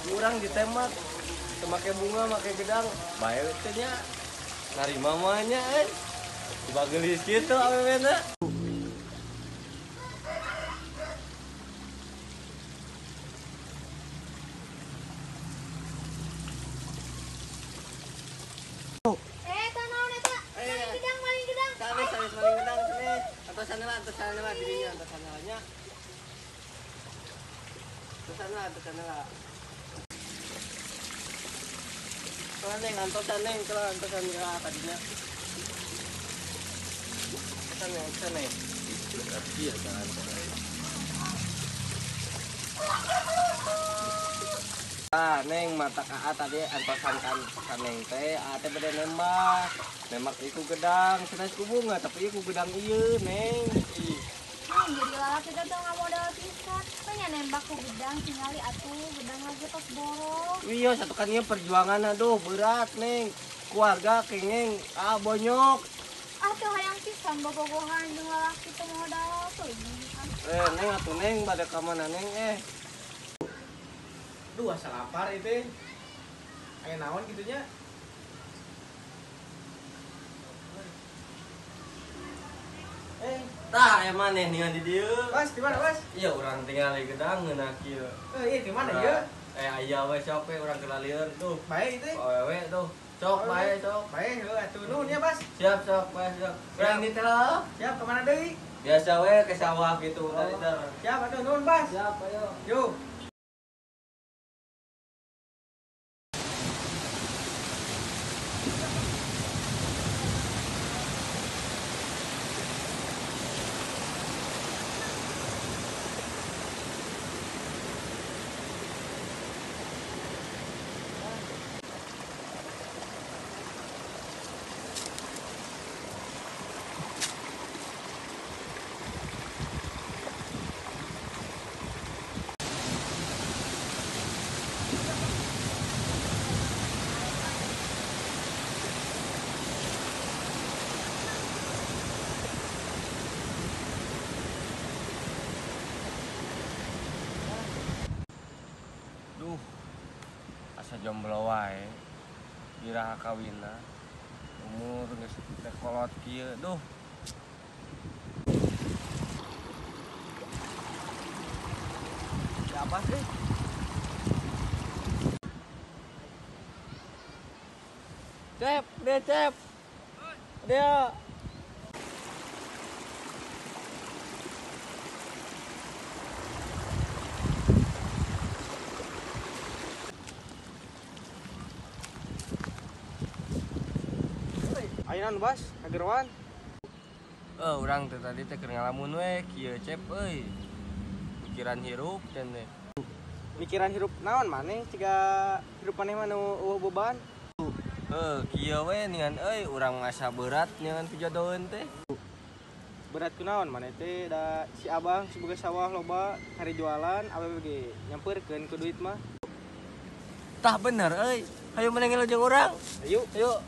Kurang ditembak, make bunga, make gedang, bae teh nya. Narima mah nya euy. Dibagelis kitu awewena. Eta naon eta? Maling gedang, maling gedang. Sanes, sanes maling gedang sanes. Antosan lah dirinya, antosan lah nya. Antosan lah. Neng, antosan neng, kalau antosan ya tadinya. Antosan neng, berarti ya jangan. Ah, neng mata kaa tadi antosan kan neng teh, aa teh bade nembak, nembak iku gedang, sanes ku bunga tapi iku gedang ieu neng. Ih. Neng jadi lalaki teh teu ngamodal pisan, teh nembak ku gedang tingali atuh gedang lagi tos borong. Iya, satu kan ieu perjuangan aduh berat neng. Keluarga kengeng ah bonyok. Ah teu hayang pisan bobogohan jeung lalaki teu modal tuh. Eh neng atuh neng bade ka mana neng eh. Duh asa lapar itu. Aya naon kitu nya? Eh, tah aya maneh ningan di dieu. Mas, di mana, Mas? Iya, urang tinggal di gedang ngeunah kieu. Eh, iya di mana ieu? Eh, aya we sok we urang kelalieur tuh. Bae itu. Awewe tuh. Sok bae sok. Bae heuh atuh nuhun ya, Mas. Siap sok bae sok. Urang di teh. Siap ka mana deui? Biasa we ke sawah gitu tadi teh. Siap atuh nuhun, Mas. Siap, ayo. Yuk. Duh, asa jomblo wae. Iraha kawinna. Umur geus teh kolot kieu, duh. Siapa sih? Cep, dia cep. Dia. Ayeuna nu Bas, kageroan. Urang teh tadi teh keur ngalamun we kieu cep euy. Mikiran hirup teh. Mikiran hirup naon maneh ciga hirup maneh mah nu eueuh beban. Kieu we ningan euy urang asa berat ningan pijodoheun teh. Berat kunaon maneh teh da si abang sebagai sawah loba hari jualan awewe ge nyampeurkeun ku duit mah. Tah bener euy. Hayu maneh ngilu jeung urang. Ayo. Ayo.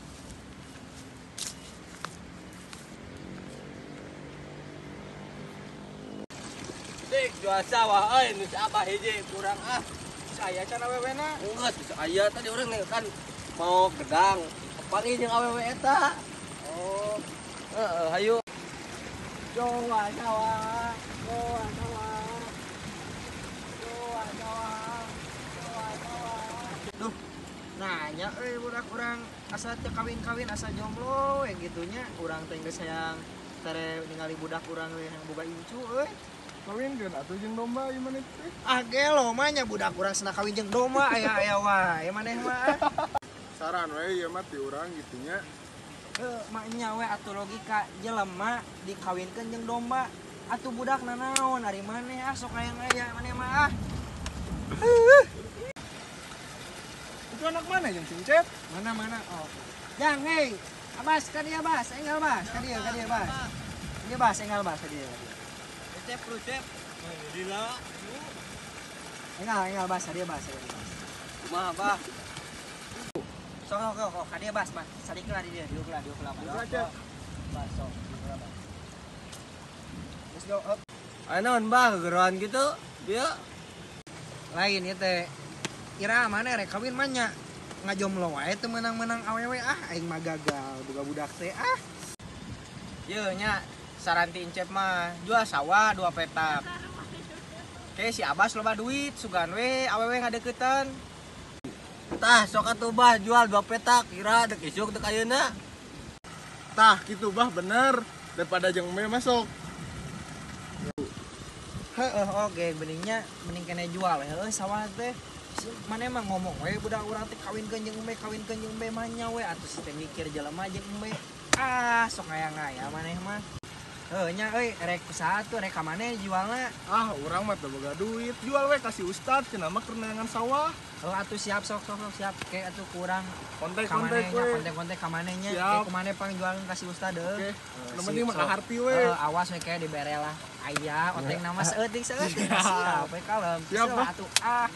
Dik, jual sawah euy nu si Abah hiji kurang ah. Saya can awewe-na. Enggak, aya tadi urang kan mau gedang. Panggil jeung awewe eta. Oh, heeh, hayu. Jual sawah, jual sawah. Jual sawah, jual sawah. Duh, nanya euy budak urang asa teu kawin-kawin asa jomblo we gitunya. Urang teh geus hayang tere ningali budak urang we yang boga incu euy. Kawinkeun atuh jeung domba ieu maneh teh. Ah gelo mah nya budak urang cenah kawin jeung domba aya-aya wae maneh mah. Saran we ieu mah ti urang gitu nya. Heuh, maknya we atuh logika jelema dikawinkeun jeung domba. Atuh budak nanaon ari maneh ah sok aya-aya maneh mah ah. Itu anak mana yang cincet? Mana-mana oh. Jang hei. Abas ka dieu Bas, enggal Bas, ka dieu Bas. Ieu Bas, enggal Bas ka dieu. Cep, cep. Lila. Enggal Bas, ka dieu Bas, ka dieu Bas. Kumaha, Bah? Sok sok ka dieu Bas, Bas. Sadik lah di dieu, diuk lah, Bas. Bas, sok, diuk lah, Bas. Let's go up. Aya naon, Bah, gegeroan gitu? Dia lain ieu teh. Ira mana rek kawin mah nya ngajomlo wae teu meunang-meunang awewe ah aing mah gagal boga budak teh ah. Yeuh nya saran ti Encep mah jual sawah 2 petak. Ke si Abas loba duit sugan we awewe ngadeukeutan. Tah sok atuh Bah jual 2 petak kira dek isuk dek ayeuna. Tah kitu Bah bener daripada jeung me masuk. Heeh oge beningnya mending kene jual heuh sawah teh. Maneh mah ngomong we budak urang teh kawinkeun jeung embe kawinkeun jeung embe mah nya we atuh sistem mikir jelema jeung embe. Ah sok ngaya-ngaya maneh mah. Heuh nya euy rek kusaha tuh rek ka maneh jualna? Ah urang mah teu boga duit, jual we ka si ustad cenah mah keur neangan sawah. Heuh atuh siap sok sok sok siap ke atuh kurang kontak-kontak we. Kontak-kontak ka maneh nya ke kumaneh pangjualkeun ka si ustad heuh. Oke. Nu penting mah kaharti we. Heuh awas we ke dibere lah. Aya oteng nama saeutik saeutik siap we kalem. Siap atuh ah.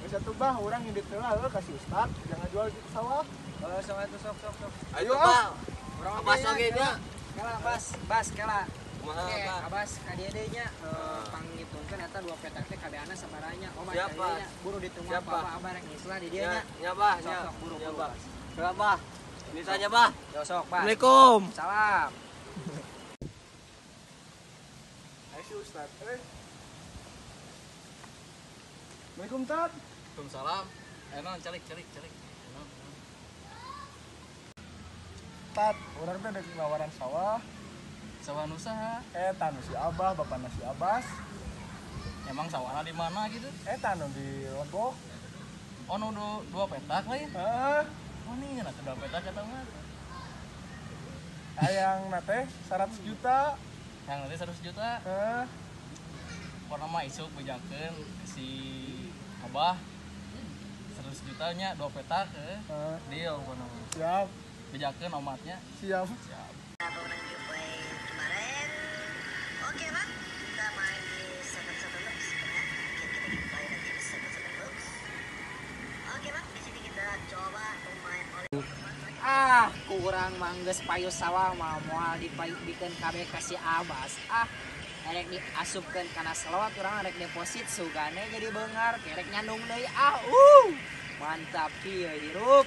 Geus atuh Bah urang ngindit heula heuh ka si ustad jangan jual di sawah. Heuh sok atuh sok sok sok. Ayo ah. Urang Abas oge nya. Kela Bas, Bas kela. Kumaha Bah? Abas ka dieu deui nya panggitungkeun eta 2 petak teh kabeana sabaranya. Oh mah nya buru ditunggu apa Abah rek ngislah di dieu nya. Nya Bah, nya. Sok buru nya buru. Bah. Kela Bah. Ini Bah. Yo sok Bah. Assalamualaikum. Salam. Ayo si ustad euy. Assalamualaikum Tad. Waalaikumsalam. Enon calik calik calik. Tat, urang teh dek nawaran sawah. Sawah nu saha? Eta nu si Abah, bapana si Abbas. Emang sawahna di mana gitu? Eta nu di Legok. Oh nu 2 petak lain? Heeh. Oh nih atuh 2 petak eta mah. Hayang na teh 100 juta. Yang nanti 100 juta. Heeh. Pokona mah isuk bejakeun si Abah 100 jutanya 2 petak heeh. Deal pokona mah. Siap. Bejakeun omatnya. Siap. Siap. Giveaway kemarin. Oke Bang, kita main di 77 Lux ya. Oke, kita giveaway nanti di 77 Lux. Oke Bang, di sini kita coba main oleh Ah, kurang mangges payu sawah mah moal dipayubikeun kabeh ka si Abas. Ah, erek diasupkeun kana slot urang rek deposit sugane jadi beungar, kerek nyandung deui. Ah, mantap kieu hirup.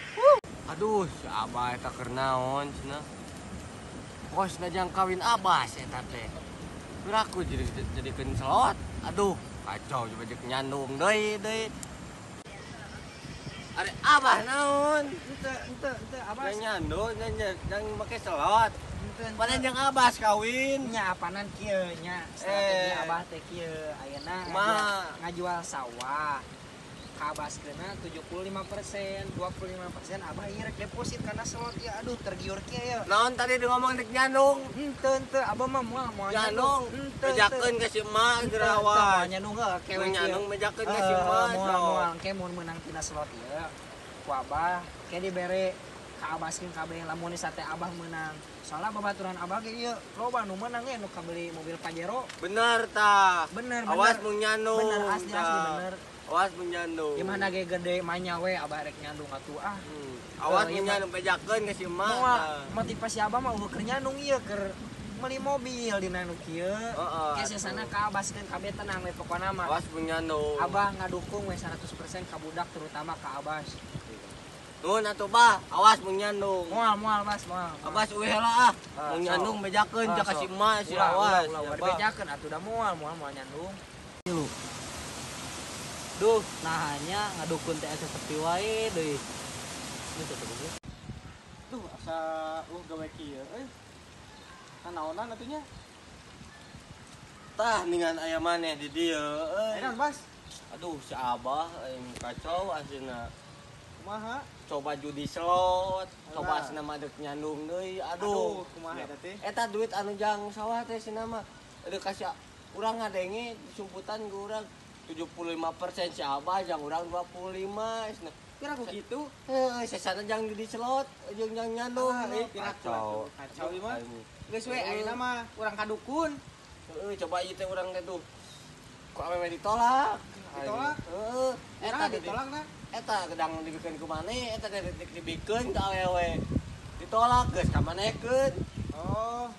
Aduh, si Abah eta keur naon cenah. Kos najang kawin Abas eta teh. Piraku jadi jadikeun slot. Aduh, kacau coba jeung nyandung deui deui. Are Abah naon? Henteu Abas. Yang nyandung yang make slot. Padahal jeung Abas kawin. Nya apanan kieu nya strategi Abah teh kieu ayeuna ngajual sawah. Kabaskeuna 75%, 25% Abah ieu rek deposit kana slot ya aduh tergiur kieu ya. Naon tadi di ngomong rek nyandung? Henteu henteu Abah mah moal nyandung. Bejakeun ka si emak gerawan. Moal nyandung heuh kewe kieu. Nyandung bejakeun ka si emak. Moal ke mun meunang tina slot ieu. Ku Abah ke dibere ka Abaskeun kabeh lamun sate Abah meunang. Soalna babaturan Abah ge ieu loba nu meunang ge nu kabeli mobil Pajero. Bener tah. Bener. Awas mun nyandung. Bener asli asli bener. Awas mun nyandung. Gimana ge gede manya we Abah rek nyandung atuh ah. Awas mun nyandung bejakeun ka si emak. Moal motivasi Abah mah eueuh keur nyandung ieu keur meuli mobil dina nu kieu. Heeh. Ke sesana ka abaskeun kabeh tenang we pokona mah. Awas nyandung. Abah ngadukung we 100% ka budak terutama ka Abas. Nuhun atuh bah, awas mun nyandung. Moal moal Bas, moal. Abas eueuh heula ah. Mun nyandung bejakeun cak ka si emak si awas. Ulah bejakeun atuh da moal moal moal nyandung. Duh, nahanya ngadukun teh asa sepi wae deui. Duh, asa gawe kieu euy. Kanaonan atuh nya. Tah ningan aya maneh di dieu euy. Edan, Bas. Aduh, si Abah aing kacau asina. Kumaha? Coba judi slot, coba asina mah deuk nyandung deui. Aduh, kumaha eta teh? Eta duit anu jang sawah teh sina mah. Deuk kasih urang ngadenge disumputan ku urang 75% si Abah jang urang 25 cenah. Kira ku kitu? Heuh, sesana jang judi slot jeung jang nyandung. Kacau. Kacau ieu mah. Geus we ayeuna mah urang ka dukun. Heuh, coba ieu teh urang teh tuh. Ku awewe ditolak. Ditolak? Heeh. Eta ditolakna. Eta gedang dibikeun ku maneh, eta teh dibikeun ka awewe. Ditolak geus ka manekeun. Oh,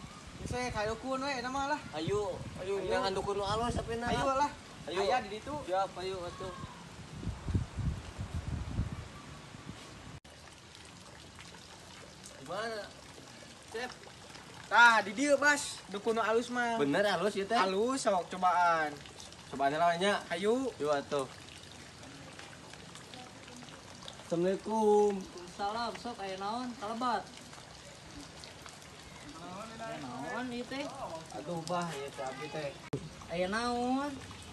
geus we ka dukun we eta mah lah. Ayo, ayo ngan dukun nu alus tapi na. Ayo lah. Ayo. Aya di ditu. Siap, ayo atuh. Gimana? Cep. Tah, di dieu, Bas. Dukun nu alus mah. Bener alus ieu teh? Alus sok cobaan. Cobaan heula nya. Ayo. Yuk atuh. Assalamualaikum. Salam, sok aya naon? Kalebat. Aya naon ieu teh? Aduh, bah, ieu teh abdi teh. Aya naon?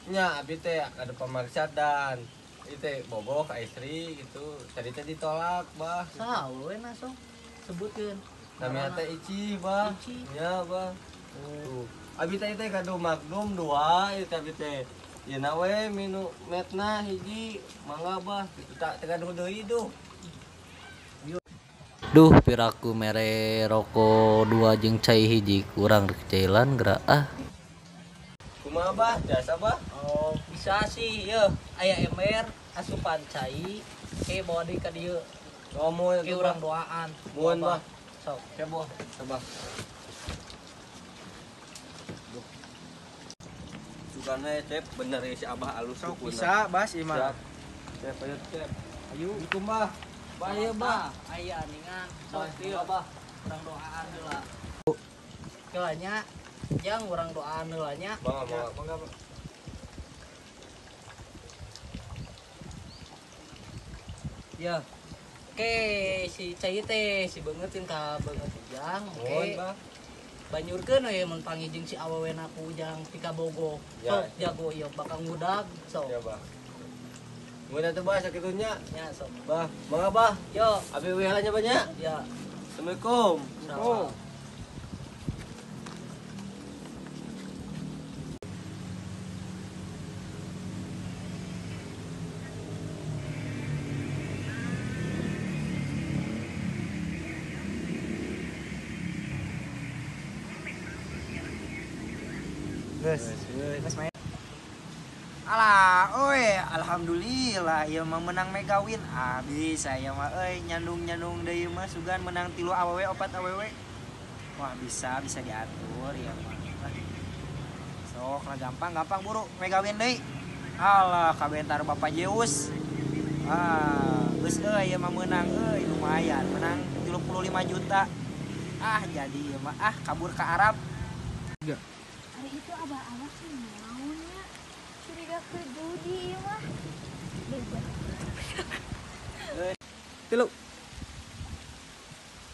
Nya abdi teh ada pemaksaan. Ieu teh boboh ka istri gitu. Tadi teh ditolak, bah. Saha we na sok? Sebutkeun. Namanya teh Ici, bah. Ici. Nya, bah. Tuh. Abi teh teh kado magnum dua, ieu teh abi teh. Yeuna we minu metna hiji, mangga bah. Kitu tak teh gaduh deui duh. Duh, piraku mere rokok dua jeung cai hiji kurang rek cailan geura ah. Kumaha bah? Jasa bah? Oh, bisa sih yeuh, aya ember asupan cai ke bawa deui ka dieu. Oh, mun ke urang doaan. Mun bah. Sok, keboh, coba. Sugana Cep, bener ya si Abah alus Sok dukuna. bisa, Bas ieu mah. Siap. Cep, ayo Cep. Ayo. Assalamualaikum bah. Bah ieu bah. Aya ningan. Sok Bah, ieu Abah. Urang doaan heula. Heula nya, jang urang doaan heula nya. Mangga, mangga, mangga. Ya. Oke, si cai teh si beungeut ka beungeut ujang. Mohon Oke. bah. Banyurkeun we mun panggih jeung si awewena ku ujang tika bogo. Ya. Sok jago ieu bakal ngudag sok. Ya bah. Mun atuh bah sakitu nya. Nya sok. Bah, mangga bah. Yo, Abi we heula nya banyak. ya. Assalamualaikum. Salam. Geus. Geus main. Alah, oi, alhamdulillah ieu mah menang megawin. Ah, bisa ieu mah euy nyandung-nyandung deui mah sugan menang 3 awewe 4 awewe. Wah, bisa diatur ieu mah. Sok lah gampang buru megawin deui. Alah, kabentar Bapak Zeus. Ah, geus euy ieu mah menang euy lumayan, menang 35 juta. Ah, jadi ieu mah ah kabur ke Arab. Ari itu abah awas sih naonnya. Curiga ke judi ieu mah. Beda. Tilu.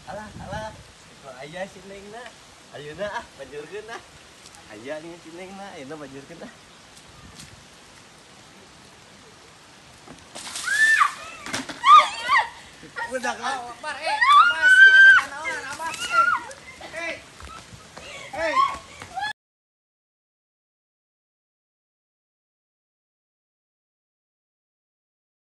Alah, alah. Itu aya si Nengna. Ayeuna ah bajurkeun ah. Aya nih si Nengna, ayeuna bajurkeun ah. Udah kau. Bar, abah.